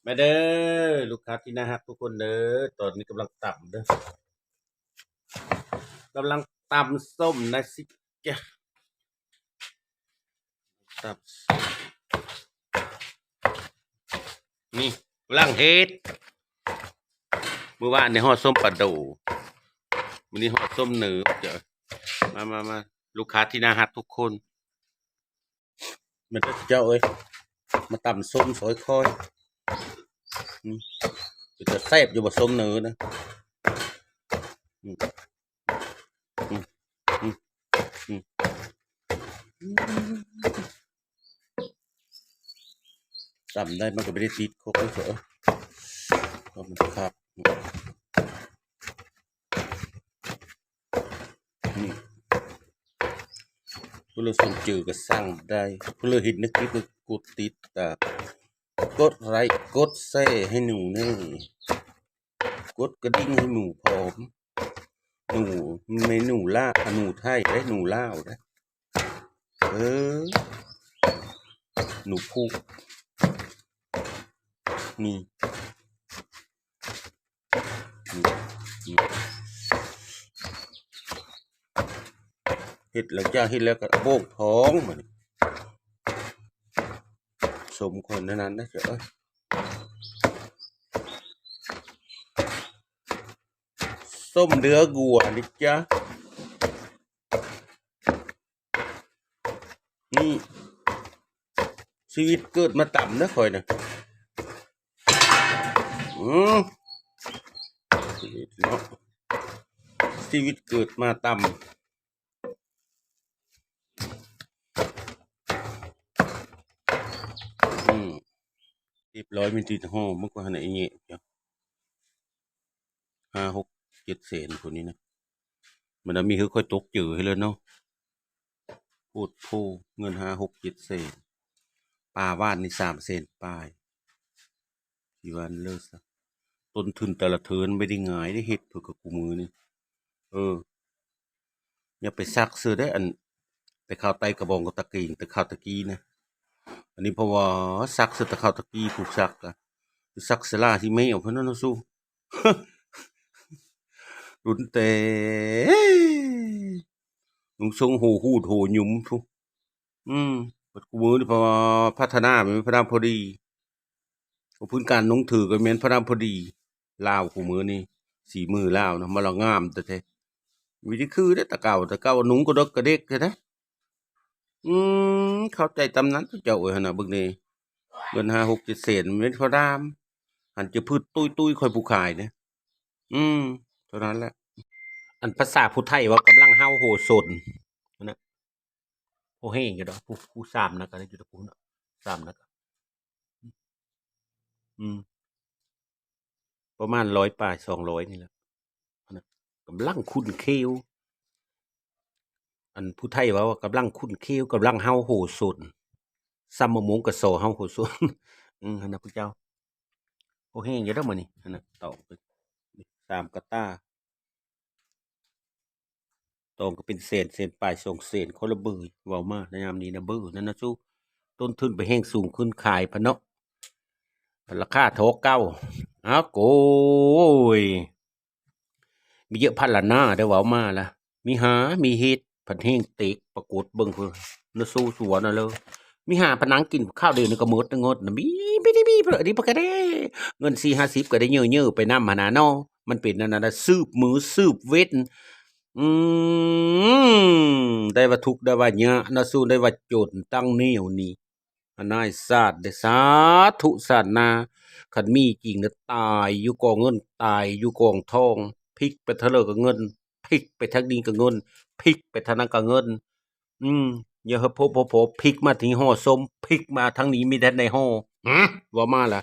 ມາເດີ ລູກຄ້າທີ່ໜ້າຮັກທຸກຄົນເດີ. ຕອນນີ້ກຳລັງຕຳເດີ ກຳລັງຕຳສົ້ມນະຊິຈ້ະ ຕຳ ນີ້ກຳລັງເຮັດ. ມື້ວານນີ້ຫໍ່ສົ້ມປາໂດ ມື້ນີ້ຫໍ່ສົ້ມເໜີ. ເຈົ້າ ມາ ມາ ມາ ລູກຄ້າທີ່ໜ້າຮັກທຸກຄົນ ມາເດີເຈົ້າເອີຍ ມາຕຳສົ້ມຊ່ອຍຂ້ອຍ. ອືມ ເປັນຕາແຊບຢູ່ບໍ່ ສົ້ມເໜີນະ. ອືມ ອືມ ອືມ ອືມ ຕຳໄດ້ ມັນກໍບໍ່ໄດ້ຕິດຄົກເດີ້ ເພາະມັນຄັກ. ນີ້ ຜູ້ໃດສົນໃຈກໍສັ່ງໄດ້ ຜູ້ໃດເຫັນໃນຄລິບກໍກົດຕິດຕາມ ກົດໄລກົດແຊໃຫ້ໜູແດ່ ກົດກະດິ່ງໃຫ້ໜູພ້ອມ. ໜູ ແມ່ນໜູລາວ ໜູໄທເດ້ ໜູລາວເດ້. ເອີ ໜູພຸກ ນີ້ ນີ້ ນີ້ ເຮັດແລ້ວຈ້າ ເຮັດແລ້ວກໍໂບກທ້ອງບາດນີ້. ສົ້ມຂ້ອຍນັ້ນໆ ເດີເຈົ້າເອີຍ ສົ້ມເນື້ອງົວນີ້ຈ້າ. ນີ້ ຊີວິດເກີດມາຕຳເດີຂ້ອຍນະ. ອືມ ຊີວິດເນາະ ຊີວິດເກີດມາຕຳ. ອືມ ຮຽບຮ້ອຍ ມີຕິດຫໍ່ ມັນກໍຫັ້ນນະ ອີເຫຍະ ຫ້າ ຫົກ ເຈັດແສນພຸ້ນນີ້ນະ. ມັນນະມີຄືຂ້ອຍຕົກຈື່ໃຫ້ເລີຍເນາະ ໂພດໂພ ເງິນຫ້າ ຫົກ ເຈັດແສນ ປາຫວ່ານນີ້ສາມແສນປາຍ. ຊິວ່າເລີຍຊະ ຕົ້ນທຶນແຕ່ລະເທີນບໍ່ໄດ້ງ່າຍເດ້ ເຮັດເພື່ອກັບຄູ່ມື້ນີ້. ເອີ ຢ່າໄປສັກເສື້ອເດ້ ອັນ ແຕ່ຄາວໄຕ້ກະບອງກະຕະເກງ ແຕ່ຄາວຕະກີ້ນະ. ອັນນີ້ເພາະວ່າສັກເສື້ອແຕ່ຄາວຕະກີ້ ຜູ້ສັກກະ ຄືສັກເສື້ອລາຊິແມ່ວພຸ້ນນະ ເນາະຊູ ລຸ້ນແຕ່ນຸ່ງຊົງໂຫຫູດໂຫຍຸມພຸ້ນ. ອືມ ບັດຄູ່ມື້ນີ້ເພາະວ່າພັດທະນາແມ່ນພະນາມພໍດີ ເພາະພື້ນການນຸ່ງຖືກໍແມ່ນພະນາມພໍດີ. ລາວຄູ່ມື້ນີ້ ສີມືລາວນະ ມາລະງາມແທ້ໆ ມີແຕ່ຄືເດ້ ແຕ່ເກົ່າ ແຕ່ເກົ່ານຸ່ງກະດົກກະເດັກແທ້ໆ. ອືມ ເຂົ້າໃຈຕຳນັ້ນເຈົ້າເອີຍ ຫັ້ນນະ ເບິ່ງນີ້ ເງິນຫ້າ ຫົກ ເຈັດແສນ ແມ່ນພະນາມ ຫັ້ນຈະພືດຕຸ້ຍໆ ຂ້ອຍຜູ້ຂາຍເດ້. ອືມ ເທົ່ານັ້ນແຫຼະ ອັນພາສາຜູ້ໄທເວົ້າ ກຳລັງເຫົ່າໂຫສົນຫັ້ນນະ. ໂອ້ ແຮງຢູ່ດອກ ຜູ້ ຜູ້ສາມນັກກະໄດ້ຢູ່ດອກ ຜູ້ສາມນັກ ອືມ ປະມານຮ້ອຍປາຍ ສອງຮ້ອຍນີ້ແຫຼະ ຫັ້ນນະ ກຳລັງຂຸ້ນເຂວ. ອັນຜູ້ໄທເວົ້າວ່າ ກຳລັງຂຸ້ນເຂວ ກຳລັງເຫົ່າໂຫສົນ ສ່ຳມະມ່ວງກະສໍ່ເຫົ່າໂຫສົນ. ອືມ ຫັ້ນນະ ພວກເຈົ້າ ໂອ້ ແຮງຢູ່ດອກມື້ນີ້ ຫັ້ນນະ ຕອງໄປສາມກະຕ່າ ຕອງກໍເປັນແສນ ແສນປາຍ ສອງແສນ ຄົນລະເບີ. ເວົ້າມາໃນຍາມນີ້ນະ ເບີນັ້ນນະຊູ ຕົ້ນທຶນໄປແຮງສູງຂຶ້ນ ຂາຍພັດເນາະ ລາຄາທໍ່ເກົ່າ. ອ້າ ໂກຍ ມີເຍີະພັນລະນາເດີ ເວົ້າມາລະ ມີຫາມີເຮັດ ພັນແຮງເຕັກ ປາກົດເບິ່ງເພິ່ນນະ ສູ້ສວນນະເລີ ມີຫາພະນັງກິນ ຄາວດຽວນີ້ກໍໝົດເງິນນະ ບີ ບີ ບີ ບີ ບີ ບີ ບີ ເງິນສີ່ຫ້າສິບກໍໄດ້ເຍີ້ໆໄປນຳຫັ້ນນະເນາະ. ມັນເປັນອັນນັ້ນນະ ສືບມື້ສືບເວັນ ອືມ ໄດ້ວ່າທຸກໄດ້ວ່າຍາກນະ ສູ້ໄດ້ວ່າຈົນ ຕັ້ງແນວນີ້ ອະນາຍຊາດເດ້ ສາທຸຊາດໜ້າ ຄັນມີຈິງນະ ຕາຍຢູ່ກອງເງິນ ຕາຍຢູ່ກອງທອງ ພິກໄປທາງໃດກໍເງິນ ພິກໄປທາງນີ້ກໍເງິນ ພິກໄປທາງນັ້ນກໍເງິນ. ອືມ ຢ່າເຮີ້ໂພະໂພະ ພິກມາທີ່ຫໍ່ສົ້ມ ພິກມາທາງນີ້ມີແຕ່ໃນຫໍ່ ຫື ເວົ້າມາລະ.